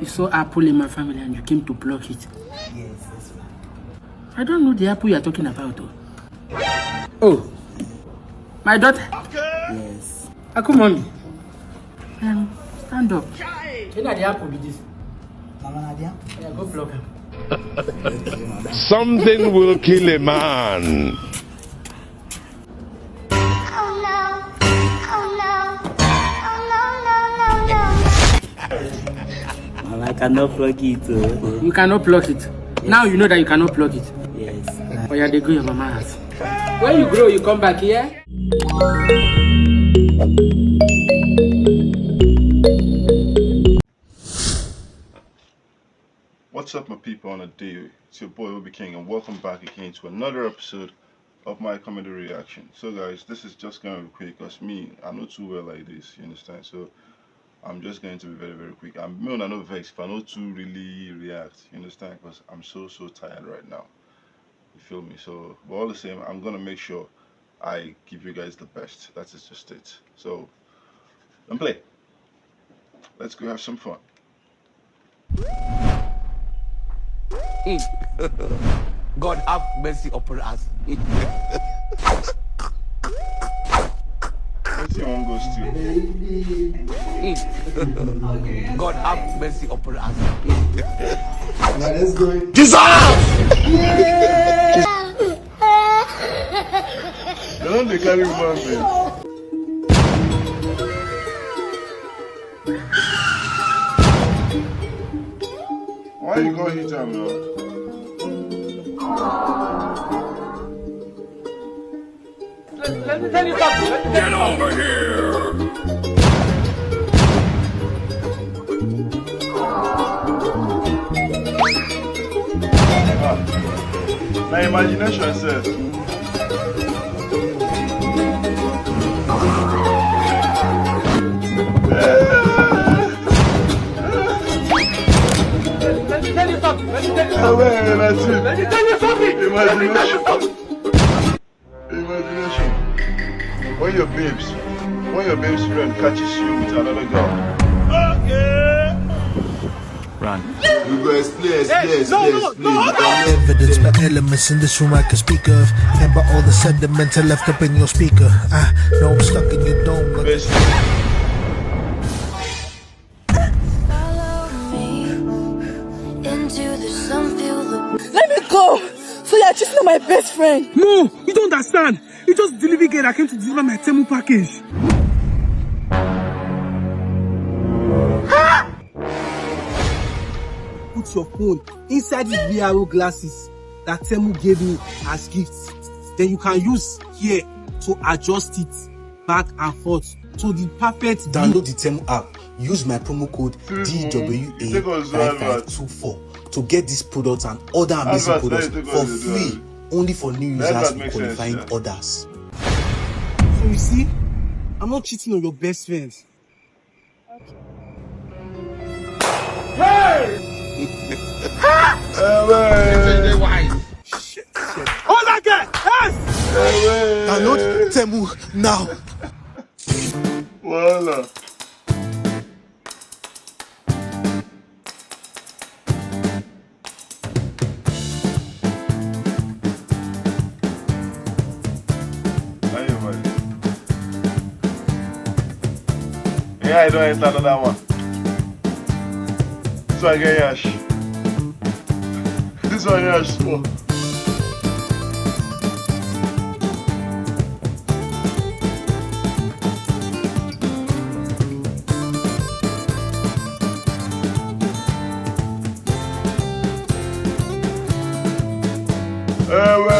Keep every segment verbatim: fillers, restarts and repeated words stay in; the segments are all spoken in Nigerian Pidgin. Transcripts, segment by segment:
You saw apple in my family and you came to pluck it. Yes, yes, sir. I don't know the apple you are talking about. Oh, oh, my daughter. Yes. Akumomi, um, stand up. You know the apple be this. Mama Nadia. Yeah, go pluck am. Something will kill a man. Mama, I cannot pluck it. Oh. You cannot pluck it. Now you know that you cannot pluck it. Yes. Oh yeah, they go your mama house. When you grow, you come back here. What's up, my people on the day? It's your boy Obi King, and welcome back again to another episode of my comedy reaction. So, guys, this is just gonna be quick because me, I'm not too well like this, you understand? So, I'm just going to be very, very quick. I'm me, I know vex if I not too really react, you understand? Because I'm so, so tired right now. You feel me? So, but all the same, I'm gonna make sure I give you guys the best. That is just it. So, don't play. Let's go have some fun. God have mercy upon us. Let's see one go still. God have mercy upon us. They don't dey carry woman babe. Why you go hit am now? Let me tell you something. Let me tell you something. Na imagination sef. Let me tell you something. Let me tell you Ah ouais, là-dessus. Let me tell you something. Imagination. Imagination. When your babes, when your babes friend catches you with another girl. Run. We go explain, explain, explain, explain. Evidence by elements in this room I can speak of. And by all the sentimental left up in your speaker. I know I'm stuck in your dome. Like Best. Follow me into the sun, feel the Let me go! So you're just not my best friend. No, you don't understand. You just delivery girl that came to deliver my Temu package. Put your phone inside the V R O glasses that Temu gave me as gifts. Then you can use here to adjust it back and forth to the perfect. Download the Temu app. Use my promo code D W A five five two four to get this product and other amazing products for free, only for new users and qualifying orders. So you see, I'm not cheating on your best friend. Hey! All that guy! Yes! Download Temu now. Voila. Ayo, boy. Yeah, I don't enter another one. So I get yash. This one yash small. Ewe.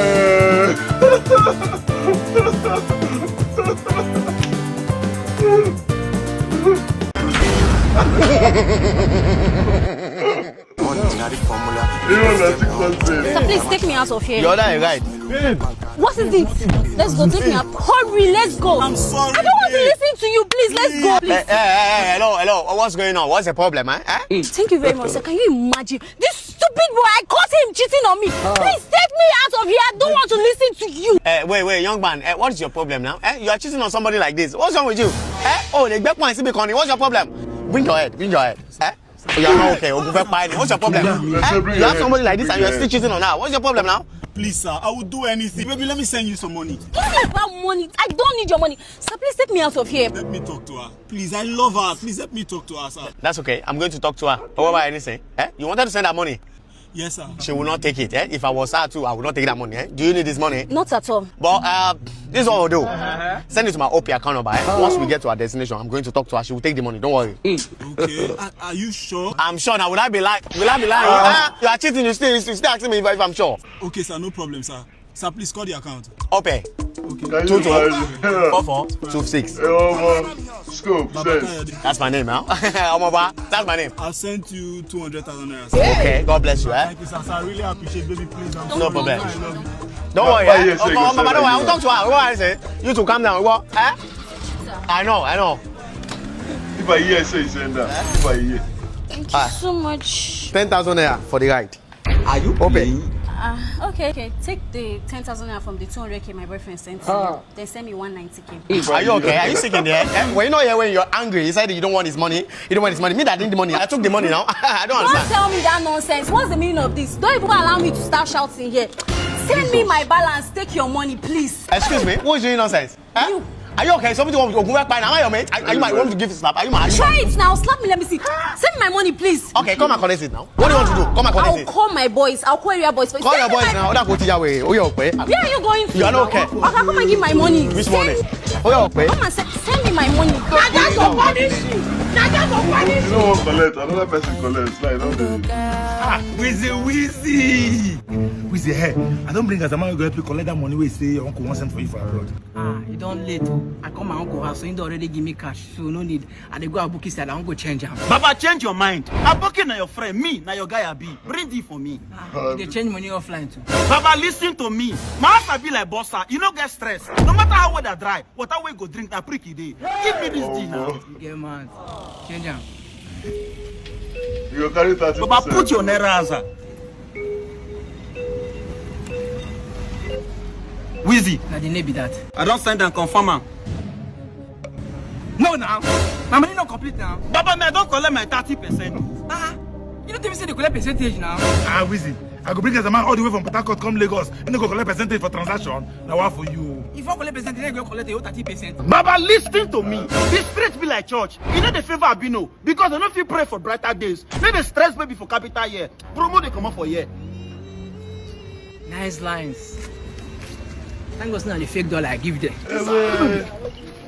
So please take me out of here. You're not right. What is it? Let's go. Take me out. Hurry, let's go. I'm sorry. I don't want to listen to you. Please, let's go. Please. Hey, hey, hey, hello, hello. What's going on? What's the problem, eh? Eh? Thank you very much, sir. Can you imagine? This stupid boy, I caught him cheating on me. Please take me out of here. I don't want to listen to you. Eh, wait, wait, young man. Eh, what is your problem now? Eh, you are cheating on somebody like this. What's wrong with you? Eh? Oh, they get points in the corner. What's your problem? Bring your head. Bring your head. Eh? You are not okay. Ogun fẹ́ pa ẹ́ ni. What's your problem? Eh? You have somebody like this and you're still cheating on her. What's your problem now? Please, sir, I will do anything. Baby, let me send you some money. It's not about money. I don't need your money. Sir, please take me out of here. Let me talk to her. Please, I love her. Please help me talk to her, sir. That's okay. I'm going to talk to her. What about anything? Eh? You wanted to send her money? Yes, sir. She will not take it. Eh? If I was her too, I would not take that money. Eh? Do you need this money? Not at all. But uh, this is what we'll do. Send it to my O P account number. Eh? Once we get to our destination, I'm going to talk to her. She will take the money. Don't worry. Okay. Are, are you sure? I'm sure now. Will I be lying? Will I be lying? Ah, you are cheating. You still, you still asking me if, if I'm sure. Okay, sir. No problem, sir. Sir, please call the account. Ope. Okay. Can you Two two. imagine? Four four two six. Hey, omo. Scope, Baba sense. Kayode, That's my name now. Omoba. That's my name. I've sent you two hundred thousand naira. Okay. God bless you. Eh? Thank you, sir. Sir, I really appreciate it. Baby, please, I'm No sorry. problem. I love you. Don't worry. Papa, Eh? yes, sir, Omo, yes, Omo, sir, don't worry. I'll yes. Talk to her. What I say? You two calm down. What? Eh? I know. I know. If I hear, say you send that. If I hear. Thank you so much. Ten thousand naira for the ride. Are you Ope. playing? Uh, okay, okay. Take the ten thousand naira from the two hundred k my boyfriend sent to you. Then send me one ninety k. Are you okay? Are you sick in there? Eh? Were you not here when you're angry? You said you don't want his money. You don't want his money. Me that need the money. I took the money now. I don't Don't understand. Tell me that nonsense. What's the meaning of this? Don't even allow me to start shouting here. Send me my balance. Take your money, please. Excuse me. What is your nonsense? Eh? You. Are you okay? Something wrong with Ogun Ekpa? Am I your mate? Are, are you my want to give a slap? Are you my? Are you Try my it now. Slap me. Let me see. Send me my money, please. Okay, come and collect it now. What do you want to do? Come and collect I'll it. Call my boys. I'll call area boys. Call your boys now. That go to Yahweh. Oh, your pay. Where are you going to? You are not okay. Oga, come and give my money. Which money? Send- Oh, your pay. Come and send, send me my money. Na that go punish you. Na that go punish You you. No one collect. Another person collect. Like, don't do it. Ah, Wizzy, Wizzy. Wizzy, hey, I don't bring as a man go help you collect that money wey say your uncle wan send for you for abroad. Ah, e don late o. I come my uncle house, so he don already give me cash, so no need. I dey go Aboki side, I wan go change am. Baba, change your mind. Aboki na your friend, me na your guy abi. Bring D for me. Ah, you dey change money offline too. Baba, listen to me. My house I be like bossa, you no get stress. No matter how weather dry, water wey go drink na prick e dey. Give me this D now. You get mad. Change am. You go carry thirty. Baba, put your naira answer. Wizzy. Na the name be that. I don send am, confirm am. No now. My money no complete now. Baba, me I don collect my thirty percent. Ah, you no tell me say dey collect percentage now. Ah, Wizzy, I go bring as a man all the way from Port Harcourt come Lagos and go collect percentage for transaction. Na wa for you. If I collect percentage, then you go collect your thirty percent. Baba, listen to me. The street be like church. E no dey favor Abino because I no fit pray for brighter days. Make the stress baby for capital here. Promo dey comot for here. Nice lines. Thank God say na the fake dollar I give them.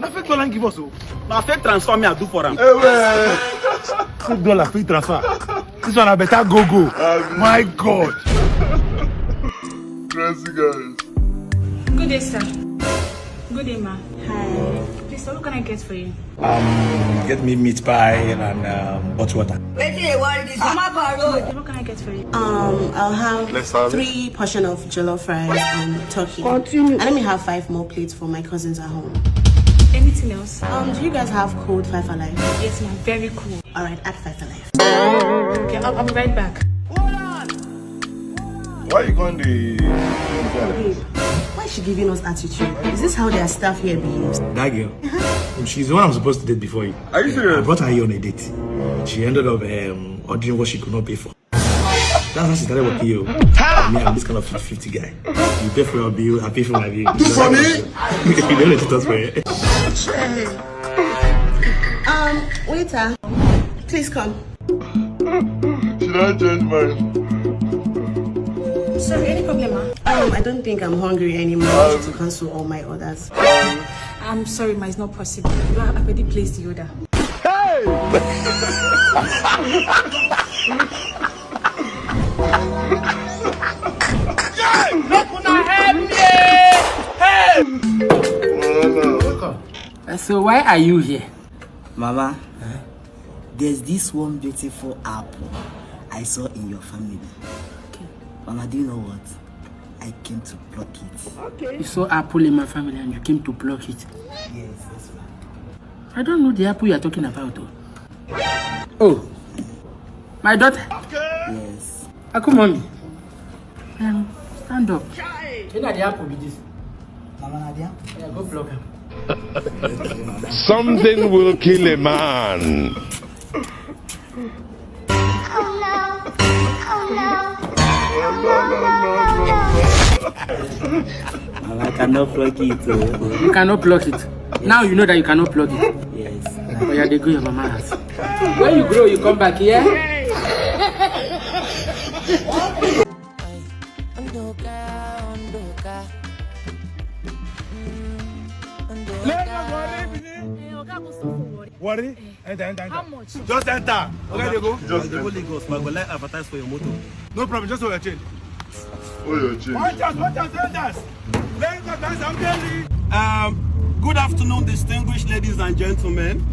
Na fake dollar give us o. Na fake transfer me I do for am. Fake dollar, fake transfer. This one na better go go. My God. Crazy guys. Good day, sir. Good day, ma. Hi. Please, sir, what can I get for you? Um, get me meat pie and um, hot water. Wetin dey worry this? Come up for road. What can I get for you? Um, I'll have Let's have it. Three portion of jollof rice and turkey. Continue. And let me have five more plates for my cousins at home. Anything else? Um, do you guys have cold five alive? Yes, ma'am. Very cool. All right, add five alive. Okay, I'll, I'll be right back. Why you going the? Babe, why is she giving us attitude? Is this how their staff here behaves? That girl, she's the one I'm supposed to date before you. Are you serious? I brought her here on a date. She ended up um, ordering what she could not pay for. That's how she started working here. Me, I'm this kind of fifty fifty guy. You pay for your bill, I pay for my bill. Do for me? You don't let it us for it. Um, waiter, please come. She don't change mind. Sorry, any problem, ma? Um, I don't think I'm hungry anymore. I want you to cancel all my orders. I'm sorry, ma, it's not possible. You have already placed the order. Wahala. So why are you here? Mama, there's this one beautiful apple I saw in your family. Mama, do you know what? I came to pluck it. You saw apple in my family and you came to pluck it. Yes, yes, ma'am. I don't know the apple you are talking about. Oh, oh. My daughter. Yes. Aku mommy. Um, stand up. You know the apple be this. Mama, na the apple. Yeah, go pluck am. Something will kill a man. And I cannot block it. Oh. You cannot block it. Now you know that you cannot block it. Yes. But you dey go your mama house. When you grow, you come back here. Worry? Enter, enter, enter. How much? Just enter. Okay, they go. Just go Lagos, but I go like advertise for your motor. No problem. Just hold your change. Oh, your change. Watch out, watch out, watch out. Ladies and gentlemen, I'm telling you. Um, good afternoon, distinguished ladies and gentlemen.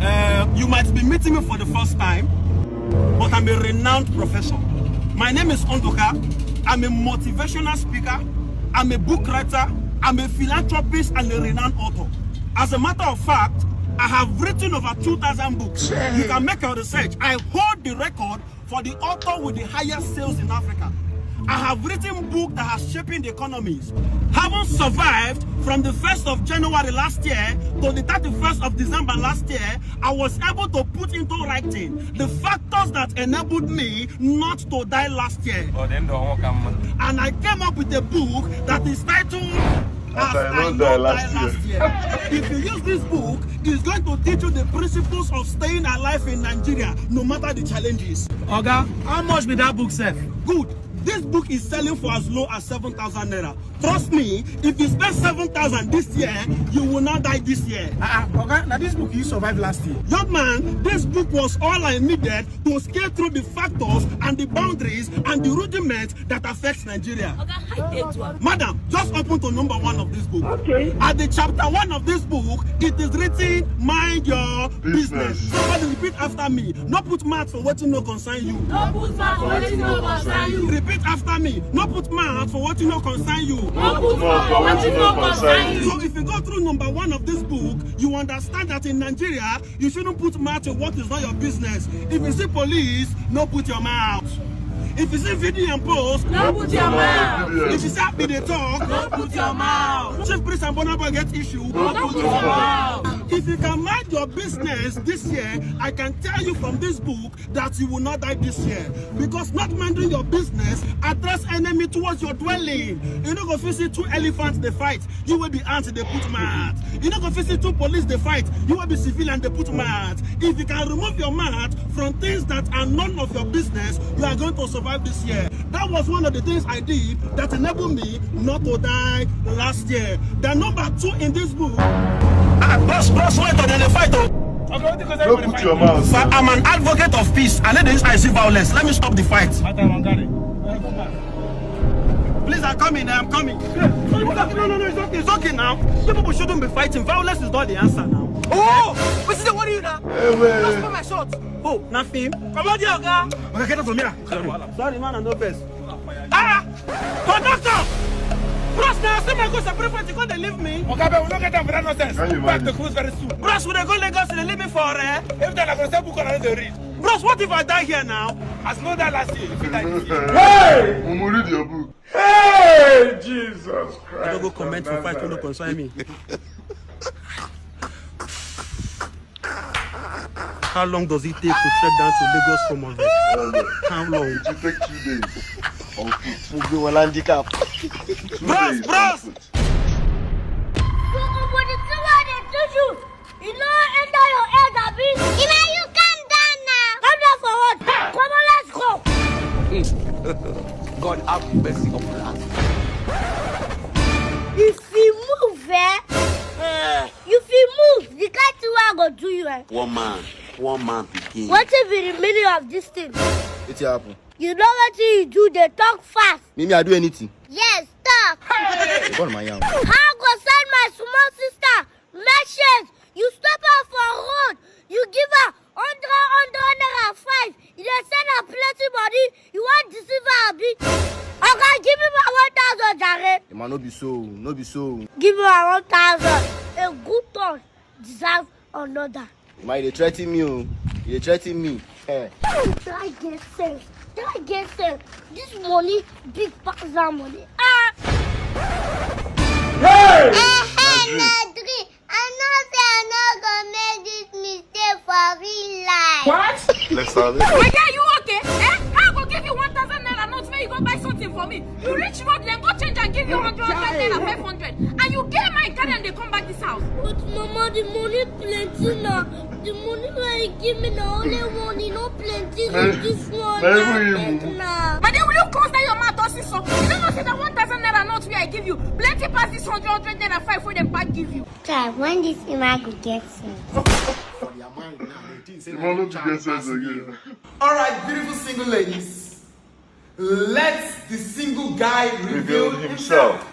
Uh, you might be meeting me for the first time, but I'm a renowned professor. My name is Ondoka. I'm a motivational speaker. I'm a book writer. I'm a philanthropist and a renowned author. As a matter of fact, I have written over two thousand books. You can make a research. I hold the record for the author with the highest sales in Africa. I have written book that has shaped the economies. Having survived from the first of January last year to the thirty-first of December last year, I was able to put into writing the factors that enabled me not to die last year. Ọ dị ndụ ọnwụ ka mma. And I came up with a book that is titled As I I Not Not Die Die Last Last Year. If you use this book, it's going to teach you the principles of staying alive in Nigeria, no matter the challenges. Oga, how much be that book sef? Good. This book is selling for as low as seven thousand naira. Trust me, if you spend seven thousand this year, you will not die this year. Ah, ah, Oga, now this book you survived last year. Young man, this book was all I needed to scale through the factors and the boundaries and the rudiments that affects Nigeria. Oga, how you take do am? Madam, just open to number one of this book. Okay. At the chapter one of this book, it is written, "Mind your business." Business. Somebody repeat after me. No put mouth for wetin no concern you. No put mouth for wetin no concern you. Repeat after me. No put mouth for wetin no concern you. No put mouth for wetin no concern you. So if you go through number one of this book, you understand that in Nigeria, you shouldn't put mouth to what is not your business. If you see police, no put your mouth. If you see V D M post, No put your mouth. If you see happy dey talk, No put your mouth. Chief priest and Burna Boy get issue. No put your mouth. If you can mind your business this year, I can tell you from this book that you will not die this year. Because not minding your business attracts enemy towards your dwelling. You no go fit see two elephants dey fight, you wey be ant dey put mouth. You no go fit see two police dey fight, you wey be civilian dey put mouth. If you can remove your mouth from things that are none of your business, you are going to survive this year. That was one of the things I did that enabled me not to die last year. The number two in this book. Ah, bros, bros, wait, dem dey fight o. No put your mouth. But I'm an advocate of peace. I no dey use eye see violence. Let me stop the fight. Please, I'm coming. I'm coming. No, no, no, it's okay. It's okay now. You people shouldn't be fighting. Violence is not the answer now. Oh, wetin dey worry you now? Just put my shot. Oh, nothing. Come on, there, oga. Oga, get out from here. Sorry, man, I no vex. Ah, conductor. Bros, now I see my go separate fight. You come dey leave me. Oga, but we no get time for that nonsense. Can you Back to imagine? cruise very soon. Bros, we dey go Lagos, dey leave me for eh? If that I go sell book and I no dey read. Bros, what if I die here now? As no die last year, if you die this year. Hey! Mumu, read your book. Hey, Jesus Christ. I don't go comment for fight wey no concern me. How long does it take to trek down to Lagos from Owerri? How long? It will take two days on foot. Mo gbé wọn handicap. Two Bros, days bros! on foot. So obodo tiwa dey teach you. You no enter your head, abi? Ima, you calm down now. Calm down for what? Come on, let's go. God have mercy upon us. If you move, eh? You fit move. The kind thing wey I go do you, eh? One man, one man begin. Wetin be the meaning of this thing? Wetin happen? You know wetin you do, dey talk fast. Me, me, I do anything. Yes, talk. What am I yarn? How I go send my small sister message? You stop her for road. You give her hundred, hundred naira five. You dey send her plenty money. You wan deceive her, abi? Oga, give me my one thousand, jare. Emma, no be so, no be so. Give me my one thousand. A good turn deserve another. Emma, you dey threaten me o. You dey threaten me. Eh. Try get sense. Try get sense. This money big pass that money. Ah! Hey! Eh, eh, Nadri, I know say I no go make this mistake for real life. What? Let's have it. Oga, you okay? Eh? How I go give you one thousand naira note make you go buy something for me? You reach road, then go change and give This one. But then will you close down your mouth or see something? You don't know say that one thousand naira note wey I give you plenty pass this hundred naira five wey dem pack give you. Try when this Emma go get sense. Emma no go get sense again. All right, beautiful single ladies. Let the single guy reveal himself.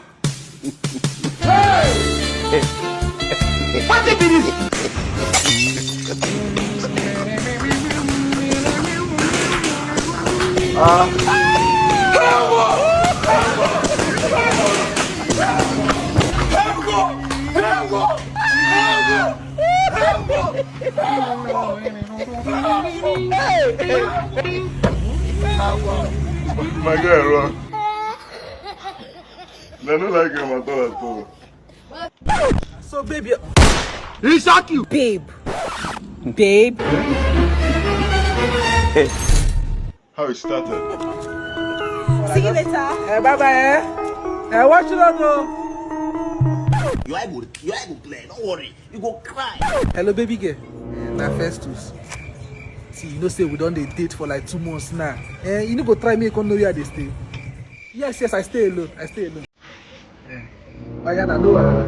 Hey! What be this? My guy, run. Dem no like him at all, at all. So, baby, he shock you. Babe. Babe. How it started. See you later. Eh, bye bye. Eh? Eh, watch you later. Your eye go, your eye go clear. Don't worry. You go cry. Hello, baby girl. Eh, na Festus. See, you know say we don dey date for like two months now. Eh, you no go try me, come know where I dey stay. Yes, yes, I stay alone. I stay alone. Eh. Oya na, no wahala.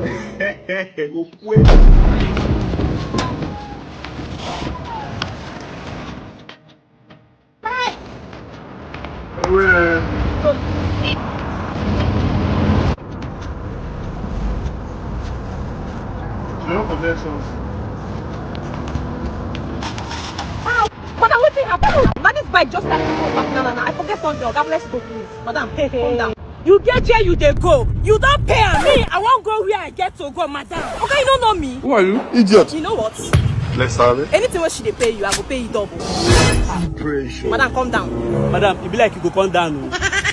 Go quit. Well. Madam, wetin happen? Na this bike just start to come back. Na, na, na. I forget something. Oga, let's go, please. Madam, calm down. You get where you dey go. You don pay am. Me, I wan go where I get to go, madam. Oga, you no know me. Who are you? Idiot. You know what? Let's have it. Anything wey she dey pay you, I go pay you double. Pressure. Madam, calm down. Madam, e be like you go come down o.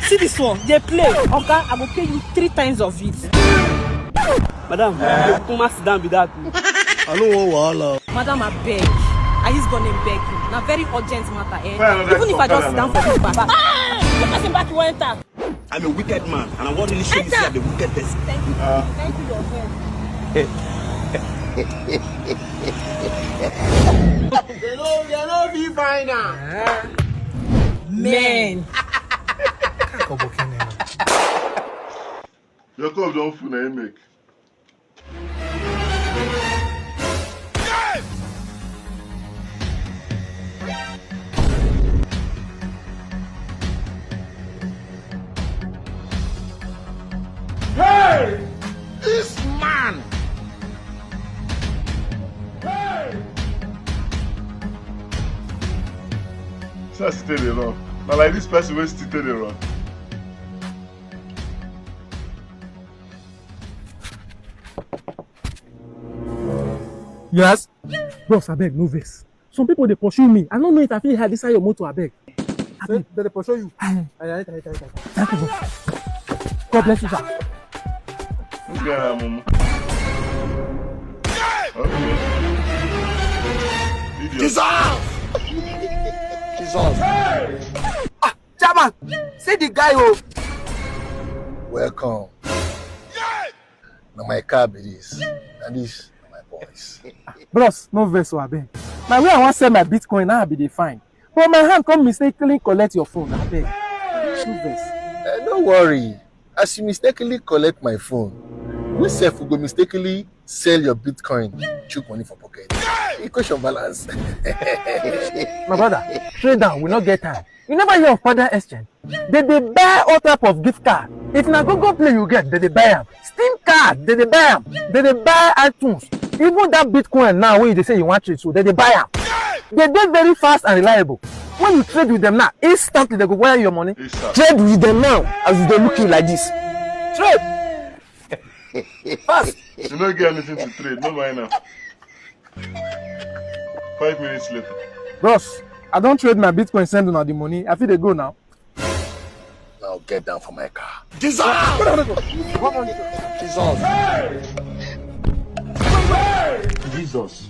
See this one, dey play. Oga, I go pay you three times of it. Madam, you go come sit down be that. I no wan wahala. Madam, I beg. I use God name beg you. Na very urgent matter, eh? Even if I just sit down for this back. Ah! The person back you wan enter. I'm a wicked man, and I wan really show you say I'm a wicked person. Thank you. Thank you, your friend. They no, they no fit find am. Men. Your cup don full, na him make. Hey! This man! Hey! So I still dey run. Na like this person wey still dey run. Yes? Bros, abeg, no vex. Some people dey pursue me. I no know if I fit hide inside your motor, abeg. Say, abeg. Dem dey pursue you? Eh. Aye, aye, aye, aye, aye. Thank you, bros. God bless you, sir. This guy na mumu. Okay. Idiot. Jesus! Jesus! Ah, chairman, see the guy o. Welcome. Na my car be this. And this na my boys. Bros, no vex o, abeg. Na where I wan sell my Bitcoin, now I be dey find. But my hand come mistakenly collect your phone, abeg. No vex. Eh, no worry. As you mistakenly collect my phone, we sef we go mistakenly sell your Bitcoin, chook money for pocket. Equation balance. My brother, trade down, we no get time. You never hear of Father Exchange? They dey buy all type of gift card. If na go go play you get, they dey buy am. Steam card, they dey buy am. They dey buy iTunes. Even that Bitcoin now wey you dey say you wan trade, so they dey buy am. They dey very fast and reliable. When you trade with them now, instantly they go wire your money. Trade with them now as you dey look you like this. Trade fast. You no get anything to trade, no mind am. Five minutes later. Bros, I don trade my Bitcoin, send una the money. I fit dey go now. Now get down for my car. Jesus! Jesus! Jesus.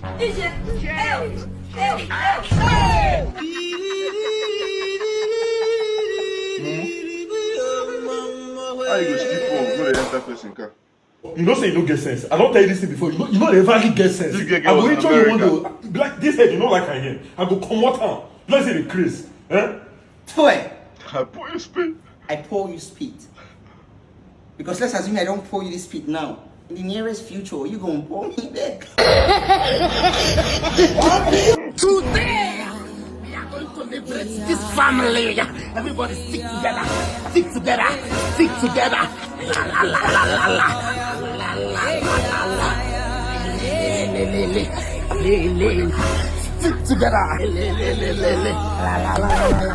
How you go skip work, go dey enter person car? You know say you no get sense. I don tell you this thing before. You know, you no dey ever really get sense. This girl I go was intro you very one day. Like this head, you no like am here. I go comot am. Like say dey craze. Eh? Boy, I pour you spit. I pour you spit. Because let's assume I don't pour you this spit now. In the nearest future, you gonna pour me back. Today, we are going to liberate this family. Everybody stick together. Stick together. Stick together. La, la, la, la, la, la. La, la, la, la, la, la. Le, le, le, le. Le, le. Stick together. Le, le, le, le, le. La, la, la, la, la.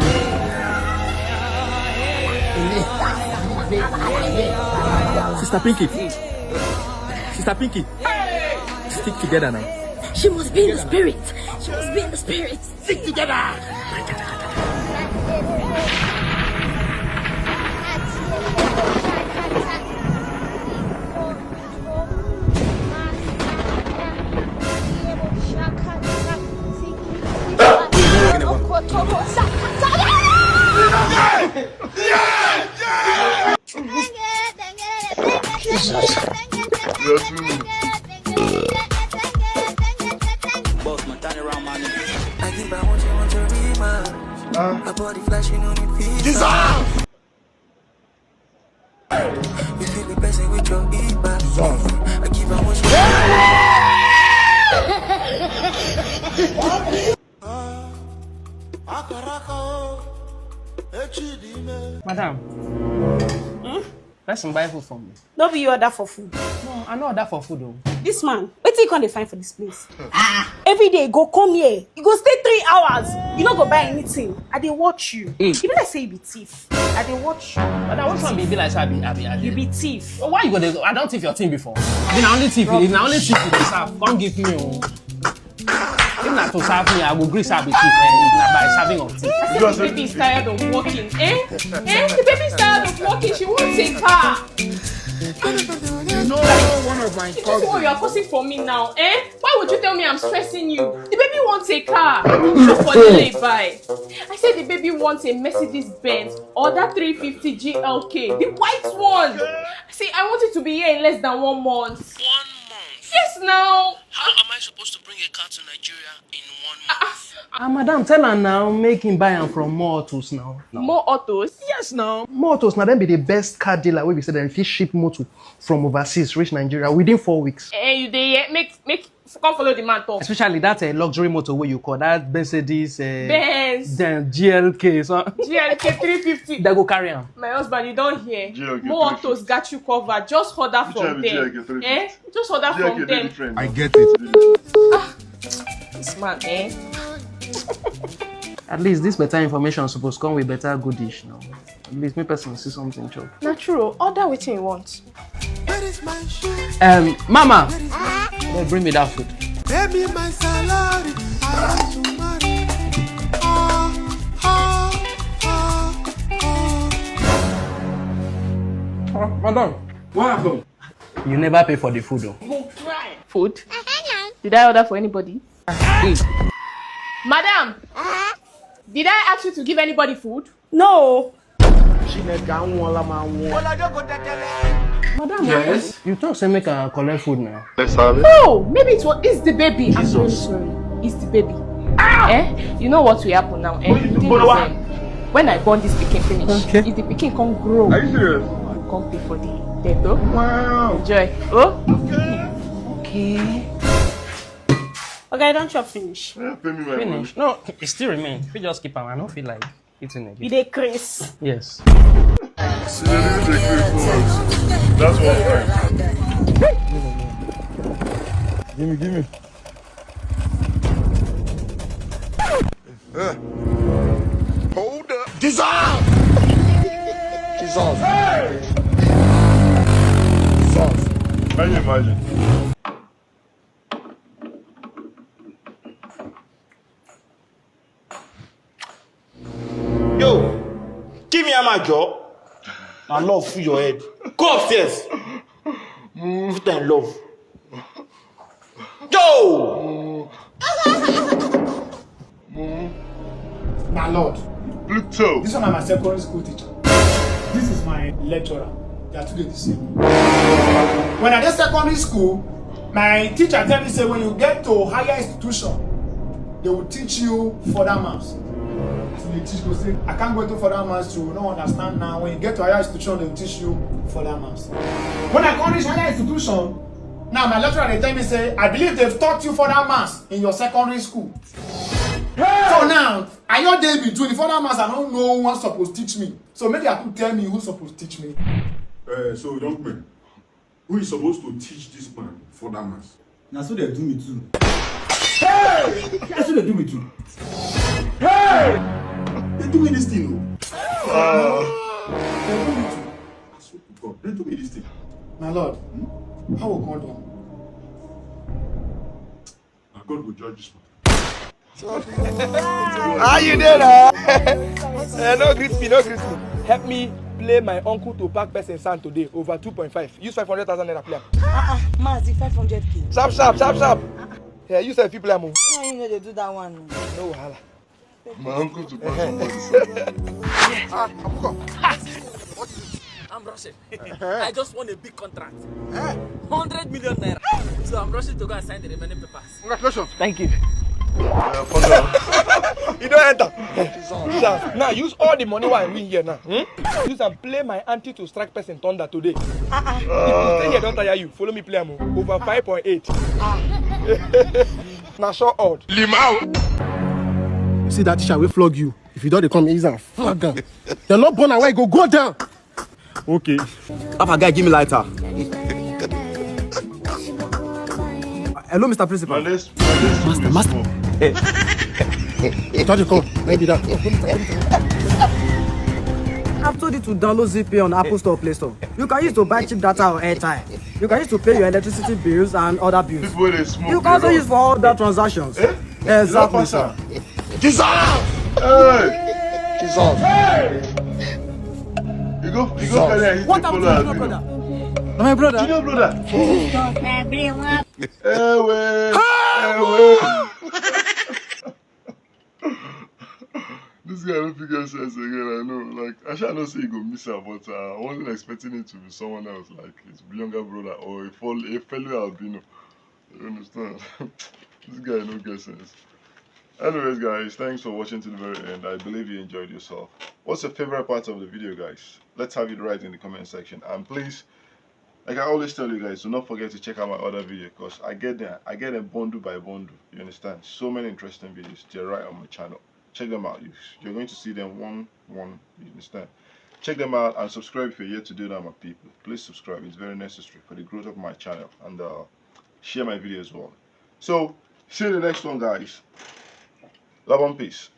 Sister Pinky. Sister Pinky. Stick together now. She must be in the spirit. She must be in the spirit. Stick together. Boss, my turn around, man. I give her what she want to read, man. Her body flashy, no need fees. Jesus! You keep the person with your eat back. I give her what she Madam, person buy food for me. No be you order for food. No, I no order for food o. This man, wetin you come dey find for this place? Ah, every day you go come here, you go stay three hours, you no go buy anything. I dey watch you. E be like say you be thief. I dey watch you. Madam, which one be be like say I be I be I be? You be thief. Why you go dey? I don thief your thing before. If na only thief, if na only thief you dey serve, come give me o. If na to serve me, I go gree say I be thief. Eh, if na by serving of thief. The baby is tired of working. Eh? Eh? The baby is tired of working. She wants a car. You know one of my This is what you cousins. Are causing for me now. Eh? Why would you tell me I'm stressing you? The baby wants a car. Look for the lay by. I said the baby wants a Mercedes Benz or that three fifty G L K, the white one. See, I want it to be here in less than one month. One month? Yes, now. How am I supposed to bring a car to Nigeria in one month? Ah, madam, tell am now, make him buy am from More Autos now. More Autos? Yes, now. More Autos now, dem be the best car dealer wey be say dem fit ship motor from overseas reach Nigeria within four weeks. Eh, you dey hear? Make make come follow the man talk. Especially that uh, luxury motor wey you call that Mercedes, uh, Benz. Then G L K, so G L K three fifty. They go carry am. My husband, you don hear? G L K More Autos got you covered. Just order from them. Eh? Just order from them. I get it. This man, eh? At least this better information suppose come with better goodish now. At least make person see something chop. Na true. Order wetin you want. Um, Mama, they bring me that food. Pay me my salary. I want to marry. Ah, ah, ah, ah. Uh, madam, what happened? You never pay for the food, though. Food? Did I order for anybody? Madam, did I ask you to give anybody food? No. Madam, yes. You talk say make I collect food now. Let's have it. Oh, maybe it was. It's the baby. I'm very sorry. It's the baby. Eh? You know what will happen now? Eh? Thing is, eh, when I born this pikin finish, Okay. If the pikin come grow, Are you serious? Come pay for the debt, oh. Wow. Enjoy. Oh? Okay. Okay, I don't chop finish. Yeah, pay me my Finish. No, it still remain. We just keep am. I don't feel like eating again. You dey craze. Yes. See, they didn't take me for it. That's one time. Give me, give me. Hold up. Jesus! Jesus! Jesus! Can you imagine? Yo, give me hammer, Joe. My love for your head. Go upstairs. Put in love. Yo! My lord, Pluto. This one na my secondary school teacher. This is my lecturer. They are two the same. When I dey secondary school, my teacher tell me say when you get to higher institution, they will teach you further maths. They teach go say, I can't go into further maths, you no understand now. When you get to higher institution, they teach you further maths. When I come reach higher institution, now my lecturer dey tell me say, I believe they've taught you further maths in your secondary school. So now, I your day be doing further maths, I don't know who suppose teach me. So maybe I could tell me who suppose teach me. Uh, so, young man, who is supposed to teach this man further maths? Na so they do me too. Hey! Na so they do me too. Hey! They do me this thing, oh. They do me too. I swear to God, they do me this thing. My lord, how will come down? Na God go judge this matter. How you dey now? Eh, no greet me, no greet me. Help me play my uncle to pack person sand today over two point five. Use five hundred thousand naira play am. Ah, ah, Mazi, five hundred K. Sharp, sharp, sharp, sharp. Yeah, you sef fit play am o. No, you know they do that one. No wahala. My uncle to pass somebody. I'm rushing. I just won a big contract. Hundred million naira. So I'm rushing to go and sign the remaining papers. Congratulations. Thank you. You don't enter. Sharp. Now use all the money wey I win here now. Hmm? Use and play my auntie to strike person thunder today. If you stay here, don't tire you. Follow me play am o. Over five point eight. Na sure odd. Limau. You see that teacher will flog you. If you don't come, he's a flog am. They're not born away, go go down. Okay. Alpha guy, give me lighter. Hello, Mister Principal. My next, my next school is small. Don't you come? Maybe that. I've told you to download Z P on Apple Store, Play Store. You can use to buy cheap data or airtime. You can use to pay your electricity bills and other bills. People wey dey smoke. You can also use for all that transactions. Exactly, sir. Jesus! Hey! Jesus! You go, you go carry and hit What the happened follower to your video. Brother? Na my brother. Junior brother. Ewe. Ewe. This guy don't figure sense again, I know. Like, I shall not say he go miss her, but uh, I wasn't expecting it to be someone else, like his younger brother or a, fel- a fellow albino. You understand? This guy no get sense. Anyways, guys, thanks for watching to the very end. I believe you enjoyed yourself. What's your favorite part of the video, guys? Let's have it right in the comment section. And please, like I always tell you guys, do not forget to check out my other video because I get them, I get them bundle by bundle. You understand? So many interesting videos. They're right on my channel. Check them out. You, you're going to see them one one. You understand? Check them out and subscribe if you're yet to do that, my people. Please subscribe. It's very necessary for the growth of my channel. And uh, share my video as well. So, see you in the next one, guys. Love and peace.